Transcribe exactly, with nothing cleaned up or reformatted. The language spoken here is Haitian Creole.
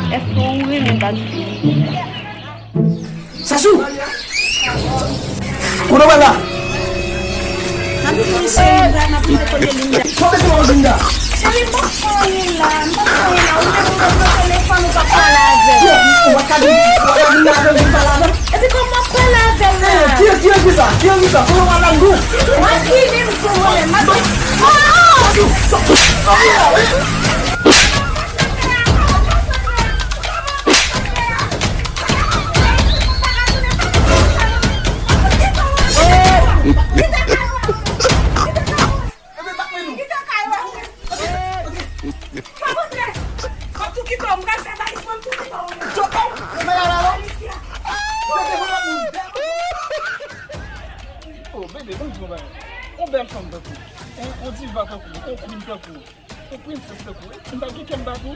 Èske ou renmen bat fi? Sachou! Kote w pral la? M ap vin cheri, m pral, m ap vin kote Linda. Kote w pral, Linda? Cheri, m p ap fè anyen la, m p ap fè anyen la. Ou menm ou nan telefòn, ou p ap pale avè l. Ou pa ka vin, ou pa ka vin la avè l, vin pale avè l. Epi kòman m ap pale avè l la? Ki, ki anvi sa? Ki anvi sa? Kote w pral la, Linda? M ap vini, m sou mwen menm, m ap vini. Oh, bebe, ban m di w yon bagay. Yon bèl fanm tankou w, yon, yon diva tankou w, yon queen tankou w, yon princess tankou w, m ta gen kè m bat ou.